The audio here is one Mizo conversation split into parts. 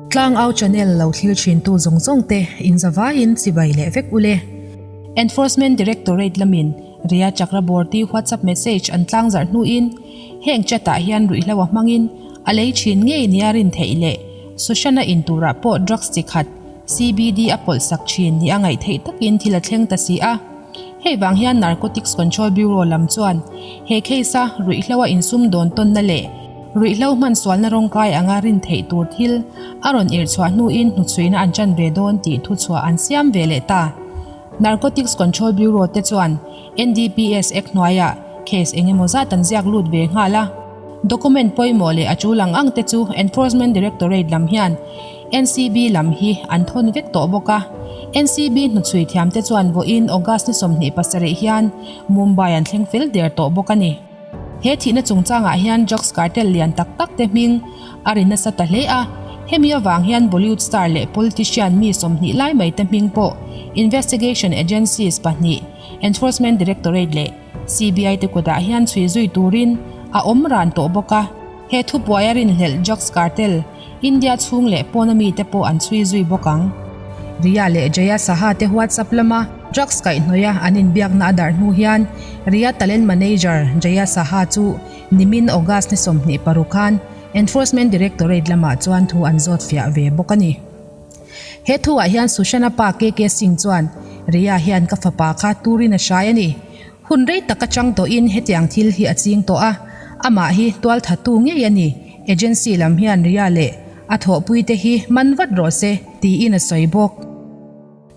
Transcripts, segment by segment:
Tlangau channel lo thlir thintu zawng zawng te inzavaiin chibai leh vek ule. Enforcement Directorate lamin Rhea Chakraborty WhatsApp message an tlangzarh hnuin heng chat ah hian ruihhlo a hmangin a lei thin ngei nia rin theih leh Sushant-a in turah pawh drugs chi khat CBD a pawlh sak thin nia ngaih theih takin thil a thleng ta si a. Hei vang hian Narcotics Control Bureau lam chuan he case-a ruihhlo a insum dawn tawnna leh ruihhlo hman sualna rawngkai anga rin theih tur thil a rawn irhchhuah hnuin hnuchhuihna an ṭan ve dawn tih thuchhuah an siam ve leh ta. Narcotics Control Bureau te chuan NDPS Act hnuaiah case eng emaw zat an ziak lut ve nghal a. Document pawimawh leh a ṭul ang ang te chu Enforcement Directorate lam hian NCB lam hi an thawn vek tawh bawk a. NCB hnuchhui thiamte chuan vawiin August ni 27 hian Mumbai an thleng fel der tawh bawk a ni. He thihna chungchangah hian drugs cartel lian tak tak te hming a ri nasa ta hle a, hemi avang hian Bollywood star leh politician mi 20 lai mai te hming pawh investigation agencies pahnih Enforcement Directorate leh CBI te kutah hian chhui zui turin a awm ran tawh bawk a. He thupuai a rinhlelh drugs cartel India chhung leh pawna mite pawh an chhui zui bawk ang. Riya leh Jaya Saha te WhatsApp lama drugs kaihhnawih a an inbiakna a darh hnu hian Riya talent manager Jaya Saha chu nimin August ni 26 khan Enforcement Directorate lamah chuan thu an zawt fiah ve bawk a ni. He thuah hian Sushant-a pa KK Singh chuan Riya hian ka fapa kha turin a hrai a ni. Hun rei tak atang tawhin hetiang thil hi a ching tawh a, amah hi tualthatu ngei a ni. Agency lam hian Riya leh a thawhpuite hi man vat rawh se, tiin a sawi bawk.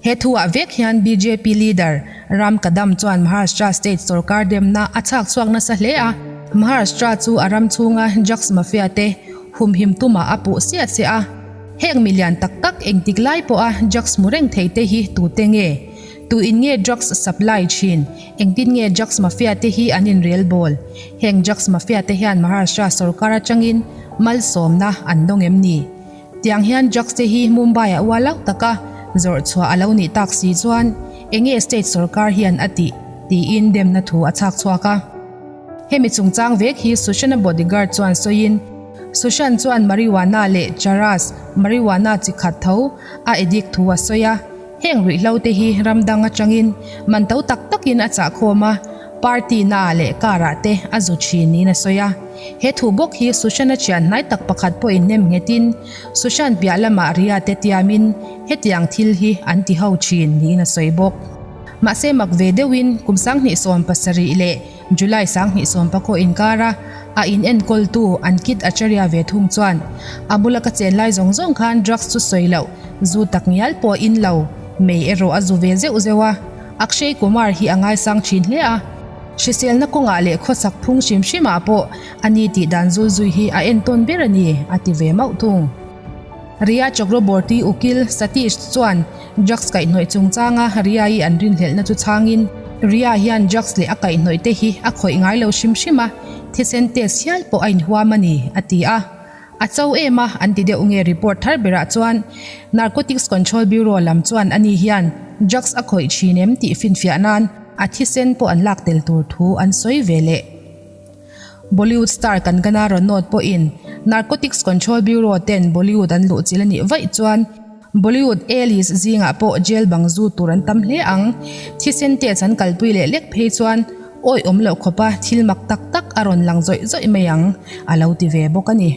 He thuah vek hian bjp leader Ram Kadam chuan Maharashtra state sorkar demna a chhak chhuak nasa hle a, Maharashtra chu a ram chhunga drugs mafia te humhim tumah a puh siah siah a. Heng milian tak tak engtik lai pawha drugs hmu reng thei te hi tute nge? Tu in nge drugs supply thin? Engtin nge drugs mafia te hi an inrel bawl? Heng drugs mafia te hian Maharashtra sorkar atangin malsawmna an dawng em ni? Tiang hian drugs te hi Mumbai ah ualau taka zawrh chhuah a lo nih tak si chuan enge state sorkar hian a tih? tiin demna thu a chhak chhuak a. Hemi chungchang vek hi Sushant-a bodyguard chuan sawiin, Sushant chuan marijuana leh charas, marijuana chi khat tho, a addict thu a sawi a. Heng ruihhlo te hi ram dang atangin man to tak takin a chah khawm a, party naah leh car ah te a zu thin niin a sawi a. He thu bawk hi Sushant-a thian hnai tak pakhat pawhin nem nghetin Sushant piah lamah Riya te tiamin hetiang thil hi an ti ho thin niin a sawi bawk. Mahse mak ve deuhin kum 2017 leh July 2019 inkara a in enkawltu Ankit Acharya ve thung chuan a bula ka chen lai zawng zawng khan drugs chu sawi loh zu tak ngial pawh in lo mei erawh a zu ve zeuh zeuh a, Akshay Kumar hi a ngaisang thin hle a. Hriselna kawngah leh khawsak phung hrim hrimah pawh a ni tih dan zul zui hi a entawn ber a ni, a ti ve mauh thung. Riya Chakraborty ukil Satish chuan drugs kaihhnawih chungchanga Riya-i an rinhlelhna chu chhangin, Riya hian drugs leh a kaihhnawih te hi a khawih ngai lo hrim hrim a, thisen test hial pawh a inhuam a ni, a ti a. A cho em a, an ti deuh nge report thar berah chuan Narcotics Control Bureau lam chuan ani hian drugs a khawih thin em tih finfiah nan a thisen pawh an lak tel tur thu an sawi ve leh. Bollywood star Kangana Ranaut pawhin Narcotics Control Bureau ten Bollywood an luhchilh a nih vaih chuan Bollywood A-list zingah pawh jail bang zu tur an tam hle ang. Thisen test an kalpui leh lek phei chuan awih awm loh khawpa thil mak tak tak a rawn lang zawih zawih mai ang, a lo ti ve bawk a ni.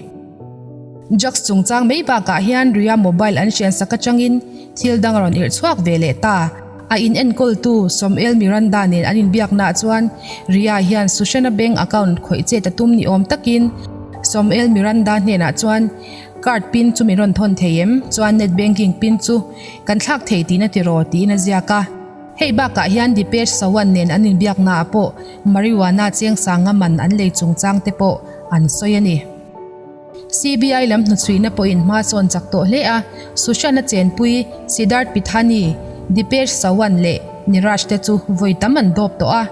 Drugs chungchang mai bakah hian Riya mobile an hriansak atangin thil dang a rawn irh chhuak ve leh ta. A in enkawltu Somel Miranda nen an inbiaknaah chuan Riya hian Sushant-a bank account khawih chet a tum ni awm takin Somel Miranda hnenah chuan Card pin chu min rawn thawn thei em? Chuan net banking pin chu kan thlak thei tihna tiraw? tiin a ziak a. Hei bakah hian Dipesh Sawant nen an inbiaknaah pawh marijuana cheng sanga man an lei chungchang te pawh an sawi a ni. CBI lam hnuchhuihna pawhin hma sawn chak tawh hle a, Sushant-a chenpui Siddharth Pithani, Dipesh Sawant leh Niraj te chu vawi tam an dawp tawh a.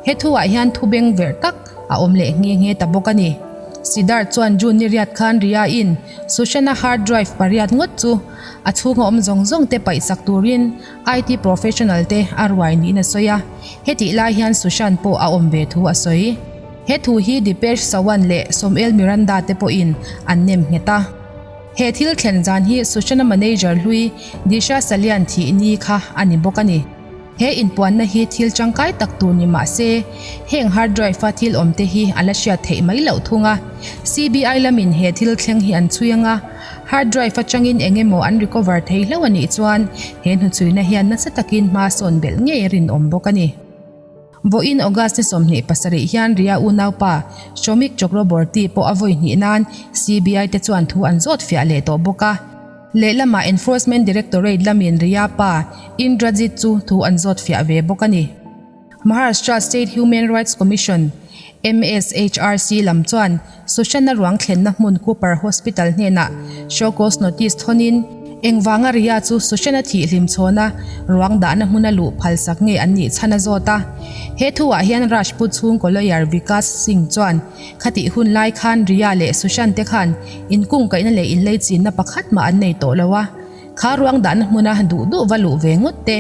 He thuah hian thu beng verh tak a awm leh nghe nghe ta bawk a ni. Siddharth chuan June ni riat khan Riya-in Sushant-a hard drive pariat ngawt chu a chhunga awm zawng zawng te paih sak turin IT professional te a ruai niin a sawi a, hetih lai hian Sushant pawh a awm ve thu a sawi. He thu hi Dipesh Sawant leh Somel Miranda te pawhin an nem nghet a. He thil thlen zan hi Sushant-a manager hlui Disha Salian thih ni kha a ni bawk a ni. He inpuanna hi thil tangkai tak tur ni mah se, heng hard drive-a thil awm te hi a la hriat theih mai loh thung a. CBI lamin he thil thleng hi an chhui ang a, hard drive atangin eng emaw an recover thei hlauh a nih chuan he hnuchhuina hian nasa takin hma sawn belh ngei a rinawm bawk a ni. Vawiin August ni 27 hian Riya unaupa Shomik Chakraborty pawh a vawi hnih nan CBI te chuan thu an zawt fiah leh tawh bawk a. Lehlamah Enforcement Directorate lamin Riya pa Indrajit chu thu an zawt fiah ve bawk a ni. Maharashtra State Human Rights Commission, MSHRC, lam chuan Sushant-a ruang thlenna hmun Cooper Hospital hnenah show cause notice thawnin engvanga Riya chu Sushant-a thih hlim chhawna ruang dahna hmuna luh phalsak nge an nih chhan a zawt a. He thuah hian Rajput chhungkaw lawyer Vikas Singh chuan Khatih hun lai khan Riya leh Sushant te khan inkungkaihna leh inleichinna pakhat mah an nei tawh lo a, kha ruang dahna hmuna duh duh va luh ve ngawt te,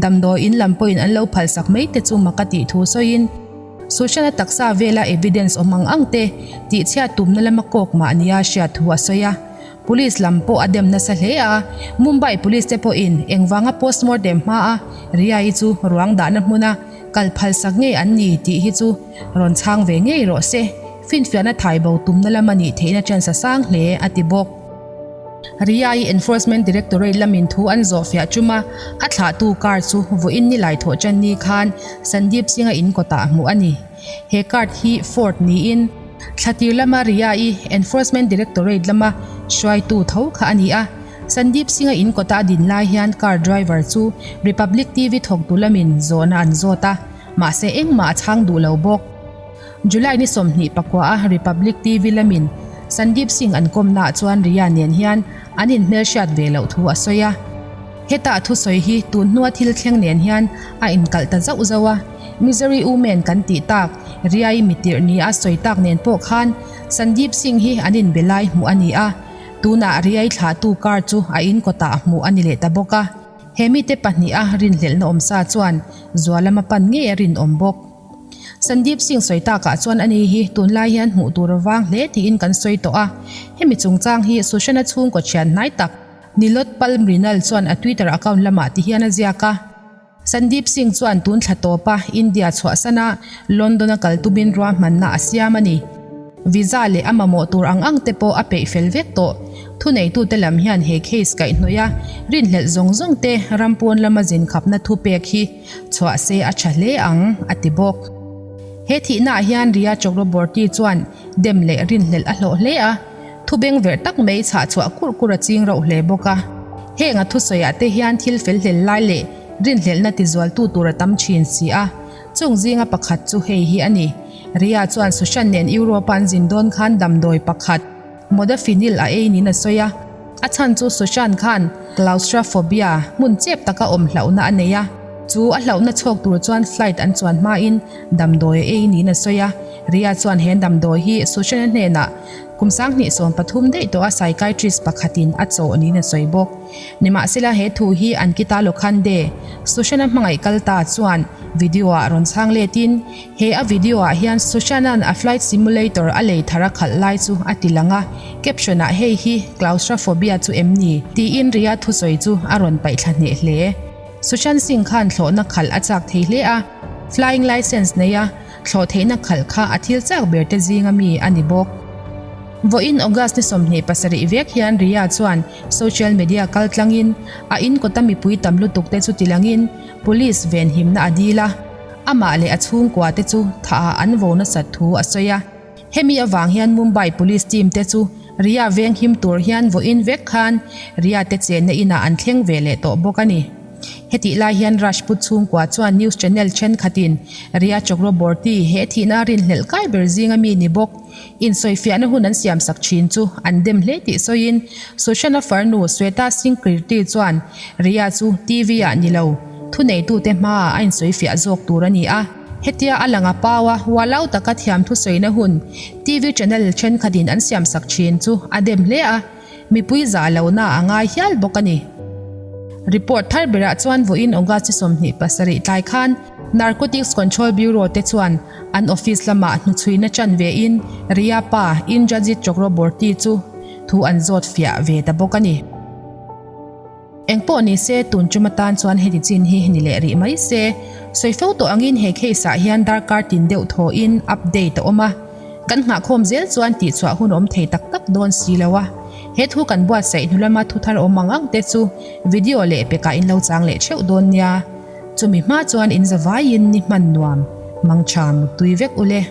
damdawi in lam pawhin an lo phalsak mai te chu mak a tih thu sawiin Sushant-a taksa vela evidence awm ang ang te tihchhiat tumna lama kawk mah nia hriat thu a sawi a. Police lam pawh a dem nasa hle a, Mumbai Police te pawhin engvanga postmortem hmaa Riya-i chu ruang dahna hmuna kal phalsak ngei an ni tih hi chu rawn chhang ve ngei rawh se, finfiahna thai bo tumna lama nih theihna chance a sang hle, a ti bawk. Riya-i Enforcement Directorate lamin thu an zawhfiah tum a, a thlahtu car chu vawiin ni lai thawh tan ni khan Sandeep Singh-a in kawtah hmuh a ni. He card hi Ford niin thlatir lama Riya-i Enforcement Directorate lama hruaitu tho kha a ni a. Sandeep Singh-a in kawta a din lai hian car driver chu Republic TV thawktu lamin zawhna an zawt a, mahse engmah a chhang duh lo bawk. July ni 24 a Republic TV lamin Sandeep Singh an kawmnaah chuan Riya nen hian an inhmelhriat ve loh thu a sawi a. Heta a thusawi hi tun hnua thil thleng nen hian a inkalh ta zauh zauh a, Misery Woman kan tih tak, Riai mitirh ni a sawi tak nen pawh khan Sandeep Singh hi an inbe lai hmuh a ni a, tunah Riai thlahtu car chu a in kawtah hmuh a ni leh ta bawk a, he mite pahniha rinhlelhna awmsa chuan Zualama pan ngei a rinawm bawk. Sandeep Singh sawi takah chuan ani hi tunlai hian hmuh tur a vang hle tiin kan sawi tawh a, hemi chungchang hi Sushant-a chhungkaw thian hnai tak, Nilotpal Mrinal chuan a Twitter account lamah ti hian a ziak a. Sandeep Singh chuan tun thla tawpa India chhuahsana London a kal tumin ruahmanna a siam a ni. Visa leh a mamawh tur ang ang te pawh a peih fel vek tawh. Thuneitute lam hian he case kaihhnawih a rinhlelh zawng zawng te ram pawn lama zin khapna thupek hi chhuah se a tha hle ang, a ti bawk. He thihnaah hian Riya Chakraborty chuan dem leh rinhlelh a hlawh hle a. Thu beng verh tak mai chhah chhuah kurh kurh a ching rauh hle bawk a. Heng a thusawiah te hian thil fel hlel lai leh rinhlelhna tizualtu tur a tam thin si a. Chung zinga pakhat chu hei hi a ni. Riya chuan Sushant nen Europe-a an zin dawn khan damdawi pakhat, Modafinil a ei niin a sawi a. A chhan chu Sushant khan claustrophobia, hmun chep taka awm hlauhna a nei a. Chu a hlauhna chhawk tur chuan flight an chuan hmain damdawi a ei niin a sawi a. Riya chuan he damdawi hi Sushant-a hnenah Kum 2013 daih tawha psychiatrist pakhatin a chawh niin a sawi bawk. Nimahsela he thu hi Ankita Lokhande, Sushant-a hmangaih kal ta chuan video-ah rawn chhang letin, he a video-ah hian Sushant-a'n a flight simulator a lei thar a khalh lai chu a ti lang a, caption-ah hei hi claustrophobia chu em ni? tiin Riya thusawi chu a rawn paihthla hneh hle. Sushant Singh khan thlawhna khalh a chak thei hle a, flying licence nei a, Thlawh theihna khalh kha a thil chak ber te zinga mi a ni bawk. Vawiin August ni 27 vek hian Riya chuan social media kal tlangin a in kawta mipui tam lutuk te chu tilangin police venhimna a dil a, amah leh a chhungkua te chu thah ah an vo nasat thu a sawi a. Hemi avang hian Mumbai police team te chu Riya venghim tur hian vawiin vek khan Riya te chenna inah an thleng ve leh tawh bawk a ni. Hetih lai hian Rajput chhungkua chuan news channel thenkhatin Riya Chakraborty he thihna a rinhlelh kai ber zinga mi ni bawk insawifiahna hun an siamsak thin chu an dem hle tih sawiin Sushant-a farnu Sweta Singh Kirti chuan Riya chu TV-ah ni lo thuneitute hmaah a insawifiah zawk tur a ni a. Hetia a lang a pau a, ualau taka thiam thusawina hun TV channel thenkhatin an siamsak thin chu a dem hle a. Mipui zah lohna a ngai hial bawk a ni. Report thar berah chuan vawiin August 27 tlai khan Narcotics Control Bureau te chuan an office lamah hnuchhuina chan vein Riya pa Indrajit Chakraborty chu. Thu an zawt fiah ve ta bawk a ni. Engpawh ni se, tun tum atan chuan heti chin hi ni leh rih mai se. Sawi fo tawh angin he case ah hian darkar tin deuh thawhin update a awm a. Kan nghahkhawm zel chuan tihchhuah hun awm thei tak tak dawn si lo a. He thu kan buatsaih hnu lama thu thar awm ang ang te chu video leh pekah in lo chang leh theuh dawn nia. Chumi hma chuan in zavaiin ni hman nuam, mangtha muttui vek ule.